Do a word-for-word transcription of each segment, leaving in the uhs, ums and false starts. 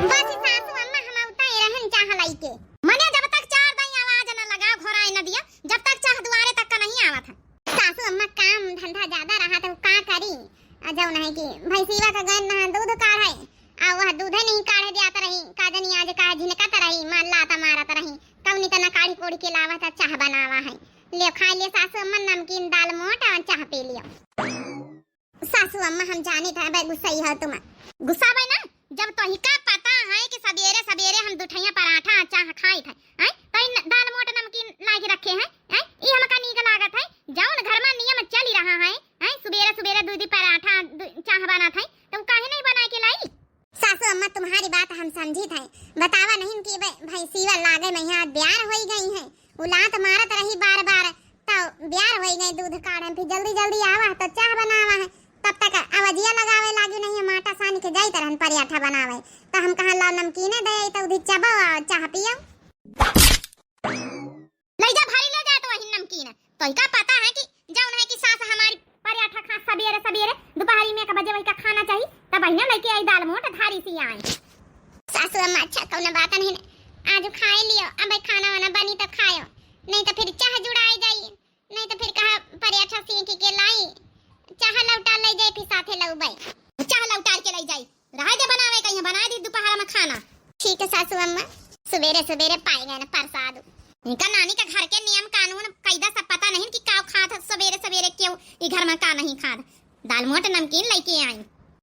बस सासू अम्मा हम उताई रहन चाह लइके। मने जब तक चार दाई आवाज न लगाओ, घोराए न दिया, जब तक चाह दुआरे तक का नहीं आवत है। सासू अम्मा काम धंधा ज्यादा रहा तो का करी? आ जौन है कि भैंसीवा का गैन नहा दूध काढ़े, आ वह दूधे नहीं काढ़े जात रही, का जनी आज का झिनकत रही, मार लात मारत रही, कौनी तना काढ़ी कोढ़ी के लावत है, चाह बनावा है। ले खाए ले सासू अम्मा नमकीन दाल मोट और चाह पी लियो। सासू अम्मा हम जानी था बे गुस्सा ही है तुम। गुस्सा बे ना, जब तोहिका पता है कि सबेरे सबेरे हम दुठैया पराठा आ चाह खाई थे, हैं? तो इन दाल मोट नमकीन लाके रखे हैं, हैं? ई हमका नीक लागत है? जौन घर में नियम चली रहा है, हैं? सुबेरे सुबेरे दूधी पराठा, दू-, चाह बनत है, तो काहे नहीं बना के लाई? सासू अम्मा तुम्हारी बात हम समझी थे, बतावा नहीं कि बे भैंसीवा लागे में यहाँ ब्यार होई गई है, उ लात मारत रही बार बार, तो ब्यार होई गई दूध काढ़े, फिर जल्दी जल्दी आवा तो चाह बनावा है, तब तक अवजिया लगावे लागी नहीं है, माटा सान के जाइत रहन पराठा बनावे, तो हम कहा लाओ नमकीने दे आई, तो उधी चबाओ और चाह पियो। ले जा भारी ले जा तो वही नमकीन। तोहिका पता है कि जौन है कि सास हमारी पराठा खा सबेरे सबेरे दोपहरी में एक बजे वही का खाना चाहिए, तब वही ना लेके आई दाल मोट धारी सी आई। सासू अम्मा अच्छा कौनो बात नहीं ना, आज खाए लियो, अब खाना वाना बनी तो खायो, नहीं तो फिर चाह जुड़ाई जाई, नहीं तो फिर कहा पराठा सीख के लाई, चाह लौटा ले जाए फिर साथे लौबे। चाह लौटार के ले जाई, रहे दे बनावे का, यहाँ बना दी दोपहर में खाना। ठीक है सासू अम्मा, सुबेरे सुबेरे पाए गए ना प्रसाद। इनका नानी का घर के नियम कानून कायदा सब पता नहीं कि का खात है सुबेरे सुबेरे, क्यों ई घर में का नहीं खात। दाल मोट नमकीन लेके आई।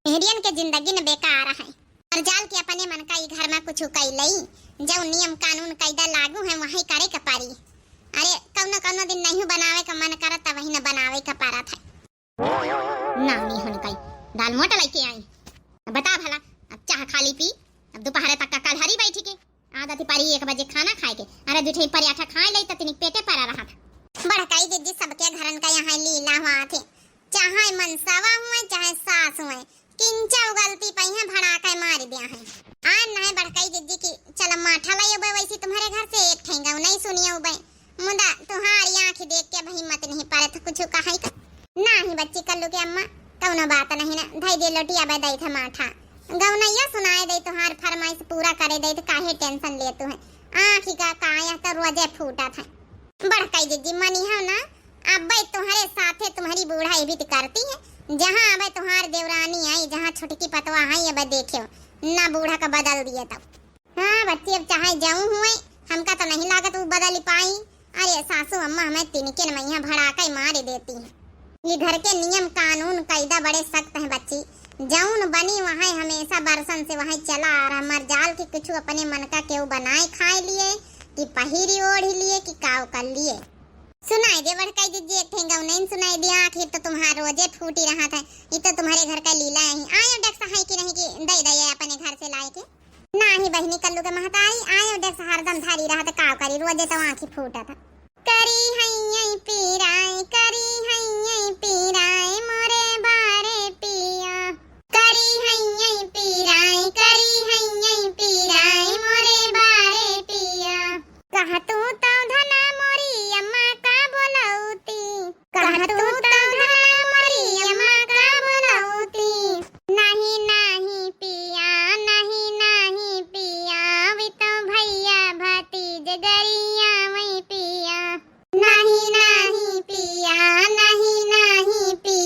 मेहरियन के जिंदगी न बेकार है। और जाल के अपने मन का ई घर में कुछ कई लई, जो नियम कानून कायदा लागू है वही करे के पड़ी। अरे कौनो कौनो दिन नहीं बनावे का मन करत त वही न बनावे का पड़त है। नानी होने का ई दाल मोट लेके आई। अब बता भला, अब चाह खाली पी, अब दोपहर तक का कलहरी बैठी के आदत परी एक बजे खाना खाए के। अरे दुठे पराठा खाए लई त तनिक पेटे परा रहा था। बड़काई जिज्जी सबके घरन का यहाँ लीला हुआ थे, चाहे मनसवा हुए चाहे सास हुए, किंचा गलती पइहाँ भड़ाका मार दिया है। आन नहीं बड़काई जिज्जी की चल माठा लाई उबे वैसी तुम्हारे घर से एक ठेंगा नहीं सुनिए उबे, मुदा तुहारी आँख देख के अब हिम्मत नहीं पड़त कुछ कहे का। नाही बच्ची कल्लू के अम्मा, कौनो बात नहीं ना, धई दे लोटी अबे दई थे माठा। गौनैया सुनाए दे तुहार फरमाइश पूरा करे दे, तो काहे टेंशन लेतू है? आँखी का काया तो रोजे फूटत है। बड़काई जिज्जी मनी हो ना, अबे तुम्हारे साथे तुम्हारी बूढ़ा एबित करती है। जहाँ अबे तुम्हार देवरानी आई, जहाँ छोटकी पतवा आई, अबे देखियो ना बूढ़ा का बदल दिए तब। हाँ बच्ची, अब चाहे जऊँ हुए, हमका तो नहीं लागत उ बदल पाई। अरे सासू अम्मा हमें तिनके न मैया भड़ाका ही मार देती है। ये घर के नियम कानून कायदा बड़े सख्त हैं बच्ची, जऊन बनी वहाँ हमेशा बरसन से वहाँ चला आ रहा। मर जाल कि कुछ अपने मन का केहू बनाए खाए लिए कि पहिरी ओढ़ लिए कि काव कर लिए। सुनाई दे बड़काई जिज्जी, एक ठे गौनैन सुनाई दिया, आखिर तो तुम्हार रोजे फूटी रहा था, ये तो तुम्हारे घर का लीला है। आयो डेक्स है कि नहीं कि दे दे अपने घर से लाए के। नाही बहिनी कल्लू के महतारी, आयो डेक्स हरदम धारी रहा था, काव करी, रोजे तो आँखी फूटा था। करी हैये पीराय, करी हैये पीराय, मोरे बारे पिया। करी हैये पीराय, करी हैये पीराय, मोरे बारे पिया। कहा तू तो धना मोरी अम्मा का बोलौती। कहा तू तो धना मोरी अम्मा का बोलौती। नहीं, नहीं पिया, नहीं, नहीं पिया, अभी तो भैया भतीज गरिया वही पिया। नहीं, नहीं पिया, नहीं, नहीं पिया।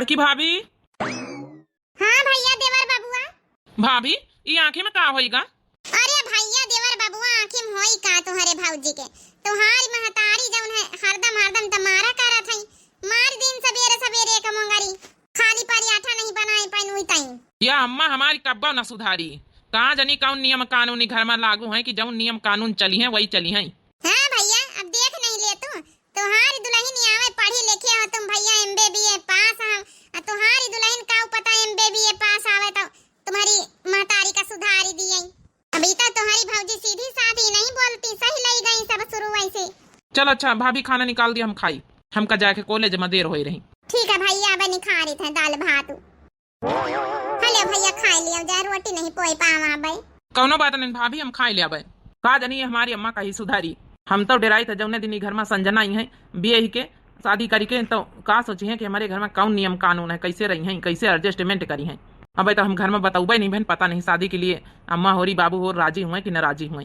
कि भाभी? हाँ भइया देवर बबुआ। भाभी, ई आँखी में का होइगा? अरे भइया देवर बबुआ, आँखी में होई का तोहरे भौजी के? तोहारी महतारी जौन है, हरदम हरदम त मारा करत है। मार दिन सबेरे सबेरे एक मोंगरी, खाली परियाठा नहीं बनाए पाइन उई ताई। या अम्मा हमारी कब्बो न सुधारी। का जनी कौन नियम कानून ई घर में लागू है कि जौन नियम कानून चली है वही चली है। हाँ भइया, अब देख नहीं ले तू, तोहार दुलहिन आवे पढ़ी लिखी हो तुम भइया, एमबीबीए पास हो, आ तोहारी दुलहिन का पता एमबीबीए पास आवे तो तुम्हारी महतारी का सुधारी दिए। अभी तो तोहारी भौजी सीधी साधी नहीं बोलती, सही लई गई सब शुरू वैसे। चल अच्छा भाभी, खाना निकाल दिया, हम खाई, हमका जाके कॉलेज में देर होई रही। ठीक है भइया, अब निखारित है दाल भात। हेलो भइया, खाई लियो जा, रोटी नहीं पोई पावा बे। कौनो बात नहीं भाभी, हम खाई लेबे। का जनी हमारी अम्मा का ही सुधारी। हम तो डेराई थे जौने दिन ई घर में संजना आई है, बियाह के, शादी करी के, तो का सोची है कि हमारे घर में कौन नियम कानून है, कैसे रही हैं, कैसे एडजस्टमेंट करी हैं। अबे तो हम घर में बतौबे नहीं बहन, पता नहीं शादी के लिए अम्मा होरी बाबू होर राजी हुए कि नाराजी हुए।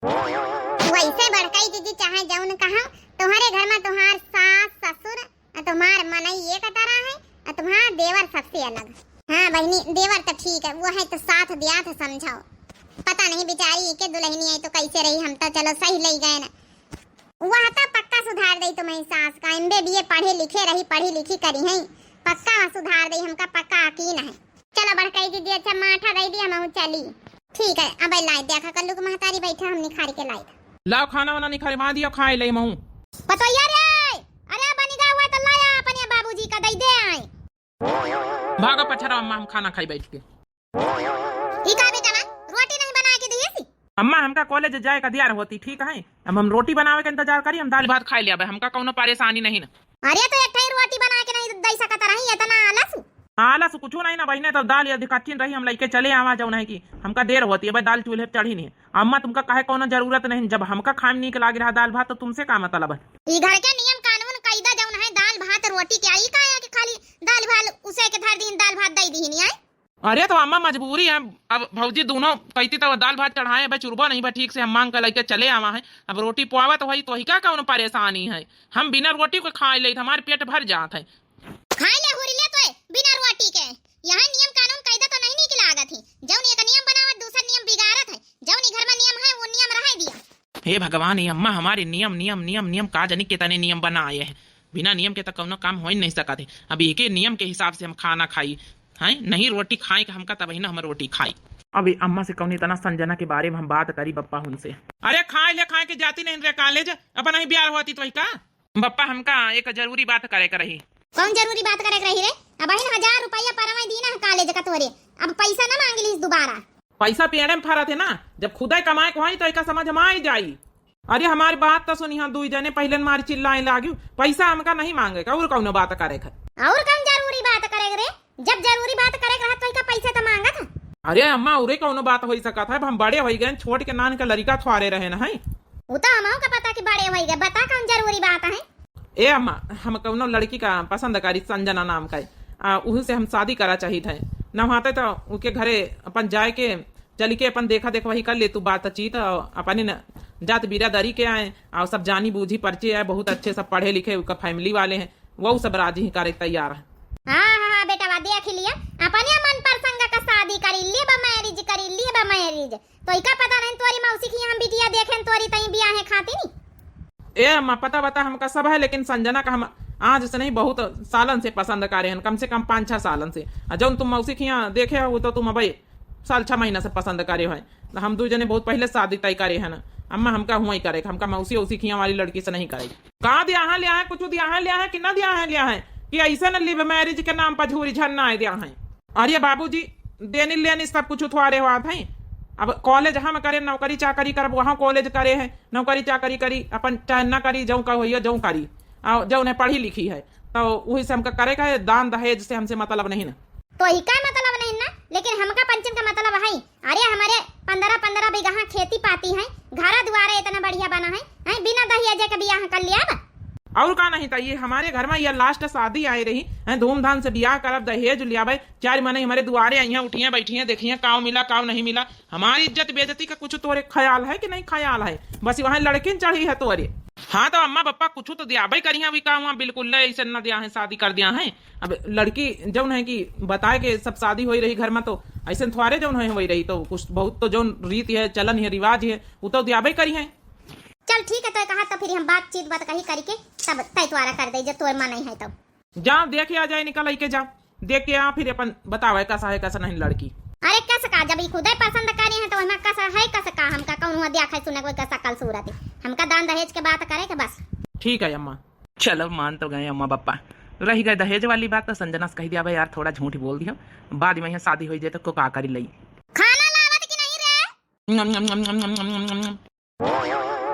वैसे बड़कई दीदी चाहे जौन कहा, तुम्हारे घर में तुम्हार सास ससुर आ तुम्हार मनई एक तरह है, आ तुम्हार देवर सबसे अलग। हाँ बहिनी, देवर तो ठीक है, वो है तो साथ दिया था समझाओ। पता नहीं बेचारी के दुलहिनी आई तो कैसे रही, हम तो चलो सही लई गए ना। वह तो पक्का सुधार दई तुम्हारी सास का, एमबीबीए पढ़े लिखे रही, पढ़ी लिखी करी है, पक्का वह सुधार दई, हमका पक्का यकीन है। चलो बड़कई दीदी, अच्छा माठा दई दी, हम चली। ठीक है, अब लाई देखा कल्लू के महतारी बैठा, हम निखारी के लाई। लाओ खाना वाना निखारी वहाँ दियो, खाए ले महू। पतोहिया रे, अरे बनी गा हुआ तो लाया अपने बाबूजी का दई दे आए। भागा पछरा अम्मा, हम खाना खाई बैठ के। ई का बेटा ना, रोटी नहीं बना के दिए सी? अम्मा हमका कॉलेज जाए का दियार होती, ठीक है, अब हम रोटी बनावे के इंतजार करी, हम दाल भात खाए ले अबे, हमका कौनो परेशानी नहीं ना। अरे तो एक ठे रोटी बना के नहीं दे सकत रही, इतना आलस? आलस कुछ नहीं ना बहिने, तो दाल यदि कच्चिन रही हम लइके चले आवा, जौन है कि हमका देर होती है, अबे दाल चूल्हे पे चढ़ी नहीं। अम्मा तुमका कहे कौनो जरूरत नहीं, जब हमका खाए में नीक लाग रहा दाल भात तो तुमसे का मतलब है? ई घर के नियम कानून कायदा जौन है दाल भात रोटी के, ई का है कि खाली दाल भात उसे के धर दीन, दाल भात दे दीन आए? अरे तो अम्मा मजबूरी है, अब भौजी दोनों कहती तो दाल भात चढ़ाए बे चुरबो नहीं बा ठीक से, हम मांग के लइके चले आवा है। अब रोटी पुआवत होई तो ही का कौनो परेशानी है, हम बिना रोटी के खाए लेत, हमार पेट भर जात है। खाए ले हुरी ले तो बिना रोटी के, यहाँ नियम कानून कायदा तो नहीं नीक लागत ही, जौन एक नियम बनावत दूसर नियम बिगाड़त है, जौन ई घर में नियम है वो नियम रहे दिया। हे भगवान, ये अम्मा हमारी नियम नियम नियम नियम का जानी कितने नियम बनाए हैं। बिना नियम के तो कौनो काम हो ही नहीं सकत है। अब एके नियम के हिसाब से हम खाना खाई, हैं? नहीं रोटी खाए के हमका तब ही ना हम रोटी खाई। अब ये अम्मा से कौन इतना संजना के बारे में हम बात करी बप्पा उनसे। अरे खाए ले, खाए के जाती नहीं रे कॉलेज, अब नहीं बियाह होती तो ही का? बप्पा हमका एक जरूरी बात करे के रही। कौन जरूरी बात करे के रही रे? अब ही ना हजार रुपया परवाई दीना है कॉलेज का तोरे, अब पैसा ना मांग लीस दोबारा। पैसा पेड़े में फरत है ना, जब खुदे कमाए को होई तो एका समझ में आई जाई। अरे हमारी बात तो सुनी, हाँ दुई जने पहले मारी चिल्लाए लागी, पैसा हमका नहीं मांगे का, और कौनो बात करे का। और कौन जरूरी बात करे रे? जब जरूरी बात करे का रहत तो एका पैसा तो मांगत है। अरे अम्मा, और कौनो बात हो सकत है, अब हम बड़े हो गए, छोट के नान का लड़का थ्वारे रहे ना है। वो तो हमहू का पता कि बड़े हो गए, बता कौन जरूरी बात है? ए अम्मा, हम कौनो लड़की का पसंद करी, संजना नाम का है। आ, उहू से हम शादी करा चाहित है। न होते तो उके घरे अपन जाए के, चली के अपन देखा देखवाही कर ले तू बातचीत, और अपन न जात बिरादरी के आए, और सब जानी बूझी परिचय आए, बहुत अच्छे सब पढ़े लिखे उका फैमिली वाले हैं, वो सब राजी ही करे तैयार है। हाँ, हाँ, हाँ, बेटवा देख लिया, अपने मन पसंद का शादी करी, लेबा मैरिज करी, लेबा मैरिज। तो इका पता नहीं तोरी मौसी की यहाँ बिटिया देखेन तोरी तई बियाहे खातिर। ए अम्मा, पता बता हमका सब है, लेकिन संजना का हम आज से नहीं, बहुत सालन से पसंद करे हैं, कम से कम पाँच छह सालन से। आ जौन तुम मौसी की यहाँ देखे हो, वो तो तुम अबे साल छह महीना से पसंद करे हो। हम दू जने बहुत पहले शादी तय करे हैं ना अम्मा, हमका हुआ ही करे, हमका मौसी औसी की यहाँ वाली लड़की से नहीं करे। का दिया है, लिया है, कुछ दिया है, लिया है कि ना दिया है, लिया है कि ऐसे न लिव मैरिज के नाम पर झूरी झरना है दिया है। अरे बाबूजी, देनी लेनी सब कुछ उठवारे हुआ था। अब कॉलेज हम करे, नौकरी चाकरी करब, वहाँ कॉलेज करे है, नौकरी चाकरी करी, अपन चाहे ना करी, जौं का होइए, जौं करी, आ, जौन है पढ़ी लिखी है, तो वही से हमका करे का है, दान दहेज से हमसे मतलब नहीं ना। तो ही का मतलब नहीं ना, लेकिन हमका पंचन का मतलब है। अरे हमारे पन्द्रह पन्द्रह बीघा खेती पाती है, घरा दुआरे इतना बढ़िया बना है, हैं, बिना दहेज के बियाह कर लिया बा। और का नहीं त, ये हमारे घर मा ये last शादी आए रही, हैं, धूमधाम से बियाह करब, दहेज लियाबे, चार मनई हमारे दुआरे अइहैं, उठिहैं, बैठिहैं, देखिहैं काव मिला, काव नहीं मिला। हमारी इज्जत बेइज्जती का कुछ तोरे ख्याल है कि नहीं ख्याल है? बस वहाँ लड़किन चढ़ी है तोरे। हाँ, तो अम्मा बप्पा कुछ तो दियाबे करिहैं, अभी का हुआ, बिल्कुल ले, ऐसे न दिया है, शादी कर दिया है। अब लड़की जौन है कि बताए के सब शादी होई रही घर मा, तो ऐसे थोड़े जौन है होई रही, तो कुछ बहुत तो जौन रीत है, चलन है, रिवाज है, वो तो दियाबे करिहैं। चल ठीक है, तो कहा तो फिर हम बातचीत बात कही करी के तब तय तोरा कर दे, जो तोर मन है तो। जाओ देख आ जाए, निकल आई के जाओ, देख के आ, फिर अपन बतावे कैसा है कैसा नहीं लड़की। अरे कस का, जब ई खुदे पसंद करे हैं तो ओहिमा कस है, कस का हमका कौन हुआ देखे सुने कोई का शकल सूरत है, हमका दान दहेज के बात करे के बस। ठीक है अम्मा। चलो मान तो गए अम्मा बप्पा, रही गए दहेज वाली बात तो संजना से कही दिया भाई यार, थोड़ा झूठ बोल दियो, बाद मा यहाँ शादी होई जाए तो को का करी लई। खाना लावत कि नहीं रे? नम, नम, नम।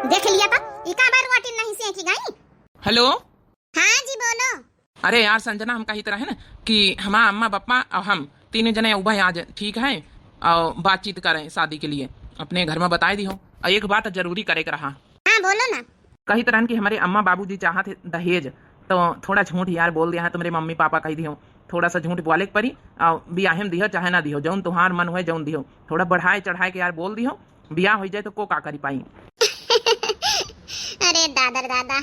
देख लिया तो, ई का बार रोटी नहीं सेंकी गई? हेलो। हाँ जी, बोलो। अरे यार संजना, हम कहित रहे ना कि हमार अम्मा बप्पा और हम तीनों जने उबे आज, ठीक है, और बातचीत करें शादी के लिए, अपने घर मा बताए दिहो। और एक बात जरूरी करे के रहा। हाँ, बोलो ना। कहित रहन कि हमारे अम्मा बाबूजी चाहत है दहेज, तो थोड़ा झूठ यार बोल दिया है, तुम्हारे मम्मी पापा कही दिहो, थोड़ा सा झूठ बोले के परी, और बियाहे में दिहो चाहे ना दिहो, जौन तुहार मन होए जौन दिहो, थोड़ा बढ़ाए चढ़ाए के यार बोल दिहो, बियाह हो जाए तो को का करी पाई। अरे दादा रे दादा,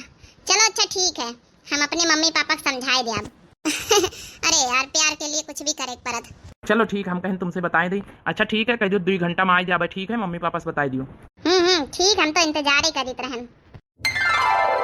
चलो अच्छा ठीक है, हम अपने मम्मी पापा के समझाए देब। अरे यार, प्यार के लिए कुछ भी करे के परत। चलो ठीक, हम कहें तुमसे बताए दी। अच्छा ठीक है, कह दो दुई घंटा मा आई जाबे, ठीक है, मम्मी पापा से बताए दियो। हम्म हम्म, ठीक, हम तो इंतजार ही करीत रहन।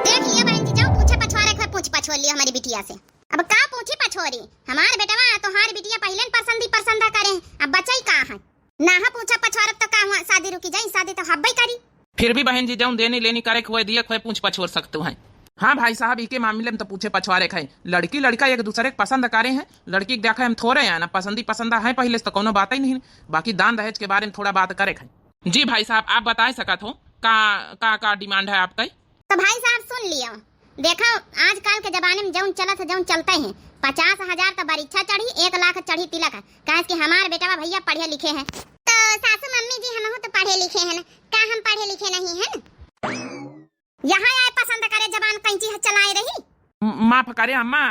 देख लिया बहन जी, जाओ पूछे पछवारे के पूछ पछोर लियो हमारी बिटिया से। अब का पूछी पछोरी, हमार बेटवा तोहार बिटिया पहिले न पसंद ही पसंद करे, अब बचई का है? ना है पूछा पछवारब तो का हुआ, शादी रुकी जाई, शादी तो हब्बे करी। फिर भी बहन जी, जौन देनी लेनी करे के होए, दिए के होए, पूछ पछोर सकते हैं। हाँ भाई साहब, इके मामले में तो पूछे पछवारे के है। लड़की लड़का एक दूसरे के पसंद करे हैं, लड़की के देखे हम थोड़े हैं ना, पसंदी पसंदा है पहले से तो कोनो बात ही नहीं, बाकी दान दहेज के बारे में थोड़ा बात करे के है। जी भाई साहब, आप बताए सकत हो का, का, का demand है आपका? तो भाई साहब सुन लियो, देखो आजकल के जमाने में जौन चलत है, जौन चलते हैं, पचास हजार तो बरिच्छा चढ़ी, एक लाख चढ़ी तिलक, काहे कि हमार बेटवा भैया पढ़े लिखे हैं। तो सासू मम्मी जी, हमहू तो पढ़े लिखे हैं, का हम पढ़े लिखे नहीं हैं? यहाँ आए पसंद करे, जबान कैंची है चलाए रही। म-, माफ करे अम्मा,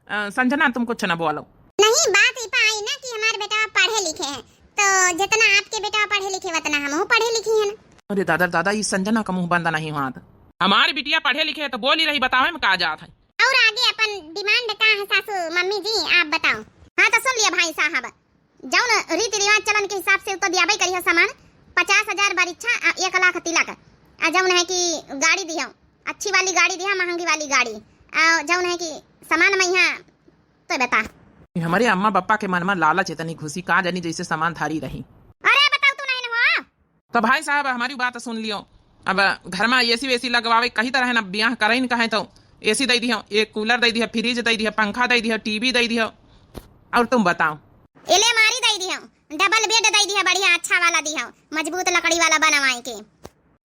अ, संजना तुम कुछ न बोलो। नहीं, बात ई पे आई ना कि हमार बेटवा पढ़े लिखे हैं, तो जितना आपके बेटवा पढ़े लिखे उतना हमहू पढ़े लिखे हैं। अरे दादा दादा, ई संजना का मुंह बंदा नहीं हुआ था। हमार बिटिया पढ़े लिखे है तो बोली रही, बतावे में का जात है। और आगे अपन demand का है सासू मम्मी जी, आप बताओ। हाँ तो सुन लिया भाई साहब, जौन रीति रिवाज चलन के हिसाब से उ तो दियाबे करिहो सामान, पचास हजार बरिच्छा, आ, एक लाख तिलक, आ जौन है कि गाड़ी दिहो, अच्छी वाली गाड़ी दिहो, महंगी वाली गाड़ी, आ जौन है कि सामान में यहाँ तो बता। हमारे अम्मा बप्पा के मन में लालच इतनी घुसी, का जानी जैसे सामान धारी रही। अरे बताओ तू नहीं न हो। तो भाई साहब, हमारी बात सुन लियो। अब घर में AC वेसी लगवावे कही तरह ना, बियाह करइन कहे तो AC दे दिहो, एक cooler दे दिहो, fridge दे दिहो, पंखा दे दिहो, TV दे दिहो। और तुम बताओ। अलमारी दे दिहो, double bed दे दिहो, बढ़िया अच्छा वाला दिहो, मजबूत लकड़ी वाला बनवाए के।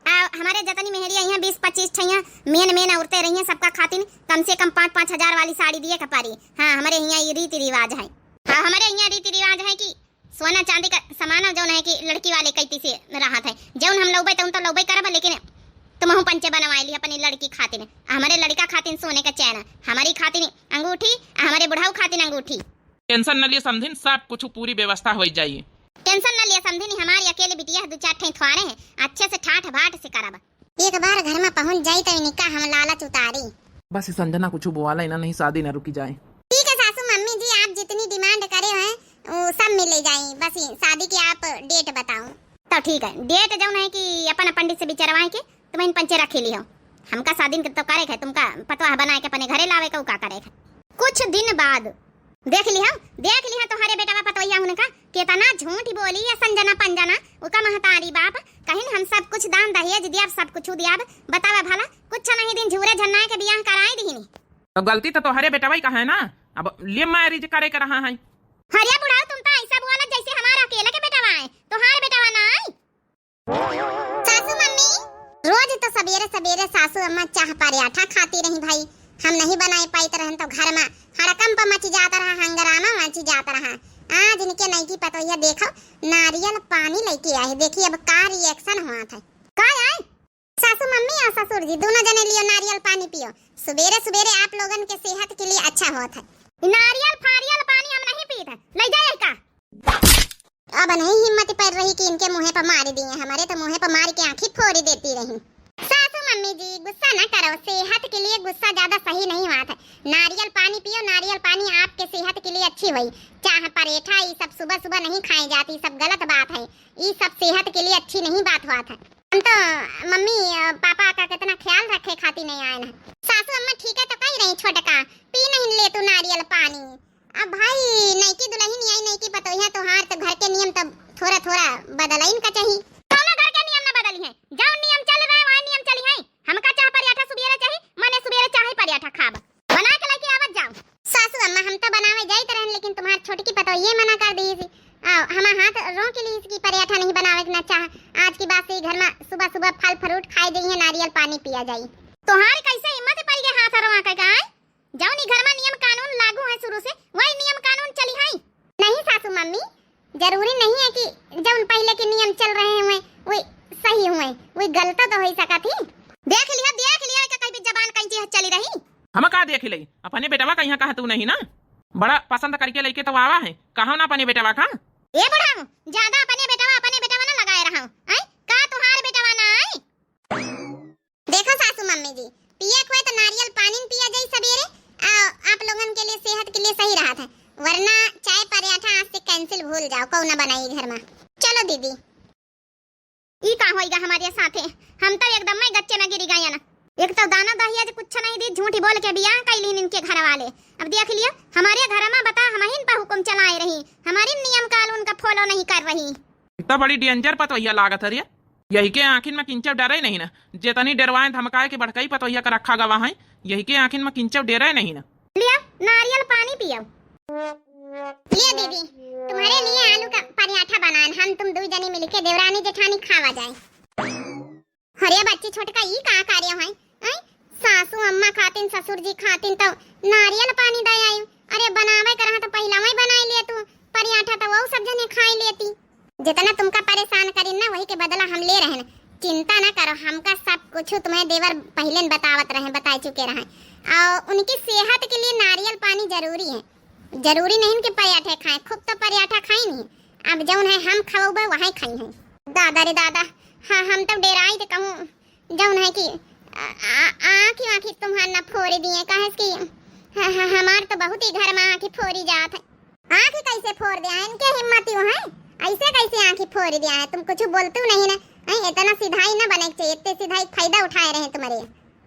आ हमारे जतनी मेहरी आई हैं, बीस पच्चीस ठैया main main औरतें रही हैं, सबका खातिन कम से कम पाँच पाँच हजार वाली साड़ी दिए के परी। हाँ, हमारे यहाँ ये रीति रिवाज है। हाँ, हमारे यहाँ रीति रिवाज है कि सोना चांदी का सामान जौन है कि लड़की वाले कैती से रहत है, जौन हम लौबे तौन तो लौबे करब, लेकिन तुमहू पंचे बनवाए ली अपनी लड़की खातिन, हमारे लड़का खातिन सोने का चैन, हमारी खातिन अंगूठी, हमारे बुढ़ाऊ खातिन अंगूठी। Tension न लिए समधिन, सब कुछ पूरी व्यवस्था हो जाई। Tension न लिए समधिन, हमारी अकेले बिटिया है, दो चार ठे थ्वारे हैं, अच्छे से ठाठ भाठ से करब। एक बार घर में पहुंच जाई तो इनका हम लालच उतारी। बस संजना कुछ बोला इना नहीं, शादी न रुकी जाए। ठीक है सासू मम्मी जी, आप जितनी demand करे हैं वो सब मिले जाए, बस शादी की आप date बताओ। तो ठीक है, date जौन है कि अपन पंडित से विचारवाए के तुम इन पंचे रखी लिहो। हमका शादी के तो करे है, तुमका पतवाह बनाए के अपने घरे लावे का, उ का करे है। कुछ दिन बाद देख लिहा, देख लिहा तोहरे बेटवा पतोहिया हुनका, केतना झूठ बोली या संजना पंजना, उका महतारी बाप, कहिन हम सब कुछ दान दहेज दियाब, सब कुछ दियाब, बतावा भला, कुछ नहीं दिन झूरे झन्नाए के बियाह कराए दीनी। तो गलती तो तोहरे बेटवा ही का है ना, अब ले marriage करे के रहा है। हरिया बुढ़ाऊ, तुम तो ऐसा बोला जैसे हमारा अकेले के बेटवा है, तोहार बेटवा ना आई। सासू मम्मी, रोज तो सबेरे सबेरे सासू अम्मा चाह पराठा खाती रही भाई, हम नहीं बनाए पाइत रहन तो घर में हड़कंप मच जात रहा, हंगामा मच जात रहा। आज इनके नईकी पतोहिया देखो नारियल पानी लेके आए, देखी अब का reaction हुआ था। का आए? सासू मम्मी और ससुर जी, दोनों जने लियो नारियल पानी पियो, सुबेरे सुबेरे आप लोगन के सेहत के लिए अच्छा होत है। नारियल फारियल पानी हम नहीं पीत है, ले जाए का? अब नहीं हिम्मत पड़ रही कि इनके मुँहे पर मार दिए, हमारे तो मुँहे पर मार के आँखी फोड़ देती रही। सासू मम्मी जी, गुस्सा ना करो, सेहत के लिए गुस्सा ज्यादा सही नहीं बात है। नारियल पानी पियो, नारियल पानी आपके सेहत के लिए अच्छी हुई। चाह परेठा ये सब सुबह सुबह नहीं खाई जाती, सब गलत बात है, ये सब सेहत के लिए अच्छी नहीं बात बात है। हम तो मम्मी अ, पापा का कितना ख्याल रखे खाती नहीं आए ना। सासू अम्मा ठीक है तो कही रही छोटका, पी नहीं ले तू नारियल पानी। अब भाई, नईकी दुलहिन आई, नईकी पतोहिया तोहार, तो घर के नियम तब थोड़ा थोड़ा बदलाइन का चाही। कौनो घर के नियम ना बदली है, जौन नियम चल रहे वही नियम चली है। हमका चाह पराठा सुबेरे चाही, मने सुबेरे चाह ही पराठा खाब, बना के लेके आवत जाओ। सासू अम्मा, हम तो बनावे जाइत रहन, लेकिन तुम्हार छोटकी पतोहिये मना कर दी थी। आ, हमार हाथ रोक ली इसकी पराठा नहीं बनावे के ना चाह। आज की बात से ही घर में सुबह सुबह फल फ्रूट खाए जाइए, नारियल पानी पिया जाई। तोहार कैसे हिम्मत पड़ गए हाथ रोआ के गाय? जौन ई घर में नियम कानून लागू है शुरू से, वही नियम कानून चली है। नहीं सासू मम्मी, जरूरी नहीं है कि जौन पहले के नियम चल रहे हुए, वही सही हुए, वही गलत तो हो ही सका थी। देख लिया, देख लिया, का कहीं भी जबान कैंची है चली रही। हम का देख ले, अपने बेटवा का यहाँ कहा तू नहीं ना, बड़ा पसंद करके लेके तो आवा है, कहा ना अपने बेटवा का। ए बुढ़ाऊ, ज्यादा अपने बेटवा, अपने बेटवा ना लगाए रहा, हैं? का तुहार बेटवा ना आई? देखो सासू मम्मी जी, पिए के होए तो नारियल पानी न पिया जाई सबेरे, आ, आप लोगन के लिए सेहत के लिए सही रहत है, वरना चाय पराठा आज से कैंसिल, भूल जाओ, कौ ना बनाई घर में। चलो दीदी। ई का होइगा हमारे साथे, हम तो एकदम में गच्चे में गिरी गए ना। एक तो दाना दहिया जे कुछ नहीं दी, झूठी बोल के बियाह कैली इनके घर वाले। अब देख लियो, हमारे घर में बता, हम ही इन पर हुक्म चलाए रही, हमारे नियम कानून का फॉलो नहीं कर रही। इतना बड़ी डेंजर पतोहिया लागत है रे। यही के आँखिन में किंचव डरे नहीं ना, जेतनी डरवाए धमकाए के बड़कई पतोहिया का रखा गवा है, यही के आँखिन में किंचव डरे नहीं ना। लियो, नारियल पानी पियो। लियो दीदी, तुम्हारे लिए आलू का पराठा बनान, हम तुम दू जनी मिलके देवरानी जेठानी खावा जाए। अरे बच्ची छोटका, ई का कार्य है? हैं? सासू अम्मा खातिन, ससुर जी खातिन तो नारियल पानी दे आई। अरे बनावे के रहा तो पहिला वही बनाई ले तू, पराठा तो वो सब जने खाई लेती। जितना तुमका परेशान करीन ना, वही के बदला हम ले रहन। चिंता ना करो, हमका सब कुछ तुम्हें देवर पहले न बतावत रहे, बताए चुके रहे। और उनकी सेहत के लिए नारियल पानी जरूरी है, जरूरी नहीं कि पराठे खाएं, खूब तो पराठा खाई नहीं। अब जौन है हम खवबे वही खाई हैं। दादा रे दादा, हाँ हम तो डेराई थे कहूँ जौन है कि आ- आ- आँखी आँखी तुम्हार ना फोड़ दिए, काहे कि ह- ह- हमार तो बहुत ही घर में आँखी फोड़ी जात है। आँखी कैसे फोड़ दिया है? इनके हिम्मत ही है, ऐसे कैसे आँखी फोड़ दिया है? तुम कुछ बोलतू नहीं ना, हैं? इतना सिधाई ना बने के चाहिए, इतने सिधाई फायदा उठाए रहे तुम्हारे।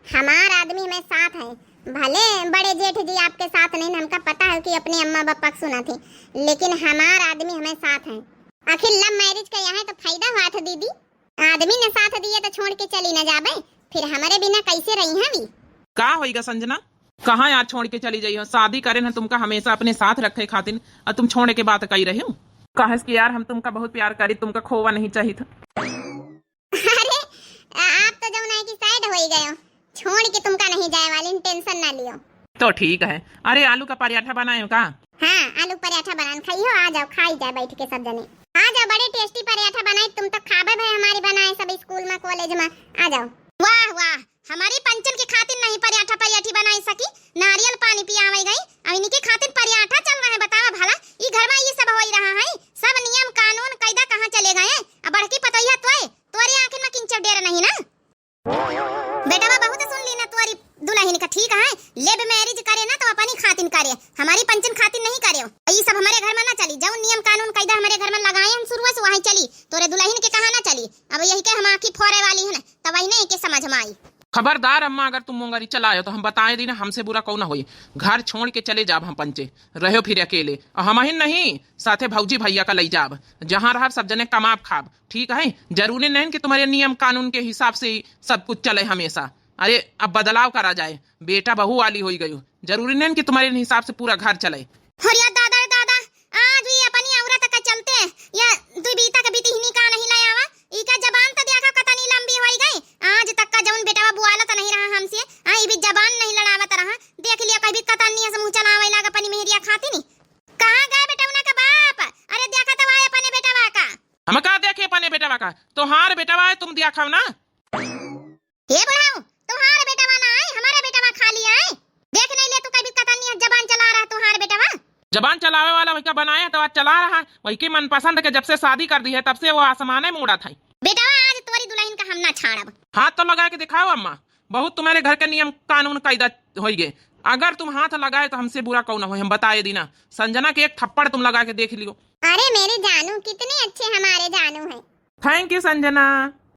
हमार आदमी हमें साथ है, भले बड़े जेठ जी आपके साथ नहीं, हमका पता है कि अपने अम्मा बापा के सुना थे, लेकिन हमार आदमी हमें साथ है। आखिर लव मैरिज का यहाँ तो फायदा हुआ था दीदी, आदमी ने साथ दिए तो छोड़ के चली न जाबे, फिर हमारे बिना कैसे रही हैं वी? का होइगा संजना, कहाँ यार छोड़ के चली जाइयो? शादी करे न तुमका हमेशा अपने साथ रखे खातिर, और तुम छोड़े के बात कही रही हो। काहे कि यार हम तुमका बहुत प्यार करी, तुमका खोवा नहीं चाहिए था। अरे, आप तो जौन है कि सैड होई गयो, छोड़ के तुमका नहीं जाए वाली, टेंशन ना लियो। तो ठीक है। अरे, आलू का पराठा बनाए हो का? हाँ, आलू पराठा बनान खाई हो, आ जाओ, खाई जाए बैठ के सब जने। आ जाओ, बड़े टेस्टी पराठा बनाए, तुम तो खाबे भए हमारी बनाए सब स्कूल में, कॉलेज में। आ जाओ। वाह, वाह, हमारी पंचन के खातिर नहीं पराठा पराठी बनाई सकी, नारियल पानी पियावे गई, अब इनके खातिर पराठा चल रहा है। बतावा भला, ई घर में ये सब होई रहा है, सब नियम कानून कायदा कहाँ चले गए? अब बड़की पतोहिया तोय, तोरे आँखिन में किंचव डेर नहीं ना। बेटवा बहुत सुन ली ना तोरी दुलहिन का, ठीक है, love marriage करे ना तो अपनी खातिन करे, हमारी पंचन खातिन नहीं करे। ई सब हमारे घर में ना चली, जौन नियम कानून कायदा हमारे घर में लगाए हम शुरू से वही चली, तोरे दुलहिन के कहा ना चली। अब यही के हम आँखी फोड़े वाली है ना, तब वही नहीं के समझ में आई। खबरदार अम्मा, अगर तुम मोंगरी चलायो तो हम बताए दी ना, हमसे बुरा कौन होई। घर छोड़ के चले जाब हम पंचे, रहो फिर अकेले। और हम ही नहीं, साथे भौजी भैया का लई जाब, जहाँ रहब सब जने कमाब खाब। ठीक है, जरूरी नहीं कि तुम्हारे नियम कानून के हिसाब से ही सब कुछ चले हमेशा। अरे, अब बदलाव करा जाए, बेटा बहू वाली होई गई, जरूरी नहीं कि तुम्हारे हिसाब से पूरा घर चले। अरे दादा रे दादा, आज भी अपनी औरत के चलते या दुई बीता के बितिहनी का नहीं ले आवा। इका जबान तो देखा कतनी लंबी होई गई, आज तक का जौन बेटवा बुआलत नहीं रहा हमसे, आ, ई भी जबान नहीं लड़ावत रहा। देख लिया कभी कतनी से मुँह चलावे लाग अपनी मेहरिया खातिन। कहाँ गए बेटवना का बाप? अरे देखा तो आए अपने बेटवा का। हम का देखे अपने बेटवा का? तोहार बेटवा है, तुम देखा ना। हे जबान चलावे वाला वही का बनाए है तो आज चला रहा है, वही के मनपसंद के जब से शादी कर दी है तब से वो आसमाने में उड़त है। बेटवा, आज तोरी दुल्हन का हम ना छाड़ब। हाथ तो लगा के दिखाओ अम्मा, बहुत तुम्हारे घर के नियम कानून कायदा होइगे। अगर तुम हाथ लगाए तो हमसे बुरा कौन हो, हम बताए दी ना। संजना के एक थप्पड़ तुम लगा के देख लियो। अरे मेरे जानू, कितने अच्छे हमारे जानू हैं। Thank you संजना।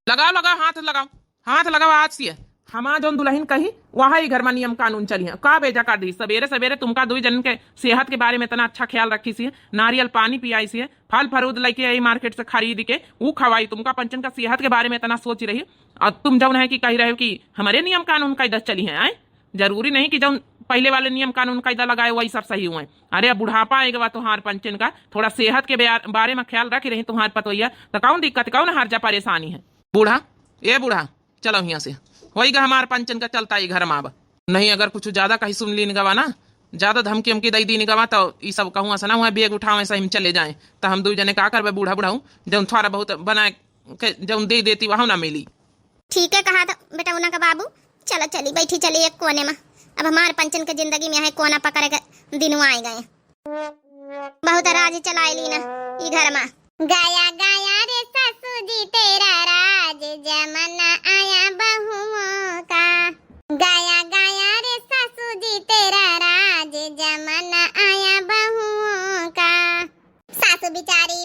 लगाओ लगाओ, हाथ लगाओ, हाथ लगाओ। आज से हमार जौन दुल्हन कही वही घर में नियम कानून चली है। का बेजा कर दी, सवेरे सवेरे तुमका दुई जन के सेहत के बारे में इतना अच्छा ख्याल रखी सी, नारियल पानी पियाई सी, फल फरूद लेके आई मार्केट से खरीद के, ऊ खवाई। तुमका पंचन का सेहत के बारे में इतना सोच रही, और तुम जौन है कि कही रहे हो कि हमारे नियम कानून कायदा चली है, आए? जरूरी नहीं कि जौन पहले वाले नियम कानून कायदा लगाए वही सब सही हुए। अरे अब बुढ़ापा आएगा बा तुहार पंचन का, थोड़ा सेहत के बया-, बारे में ख्याल रखी रही तुहार पतोहिया, तो कौन दिक्कत, कौन हर्जा परेशानी है? बूढ़ा, ए बूढ़ा, चलो हियाँ से। वही गा हमार पंचन का चलता ई घर में अब। नहीं अगर कुछ ज्यादा कहीं सुन लीन गवा ना, ज्यादा धमकी हमकी दई दीन गवा तो ई सब कहूँ ऐसा ना हुआ, बैग उठाओ ऐसा हम चले जाएं। तो हम दू जने का करबे बूढ़ा बुढ़ाऊ, जौन थोड़ा बहुत बना के जौन दे देती वहाँ ना मिली। ठीक है कहा था बेटा उना का बाबू, चलो चली बैठी चली एक कोने में। अब हमार पंचन के जिंदगी में है कोना पकड़े के दिन आए गए। बहुत राज चलाए ली ना ई घर में। गाया गाया रे सासू जी तेरा राज, जमाना आया बहुओं का। गाया गाया रे सासू जी तेरा राज, जमाना आया बहुओं का। सासू बिचारी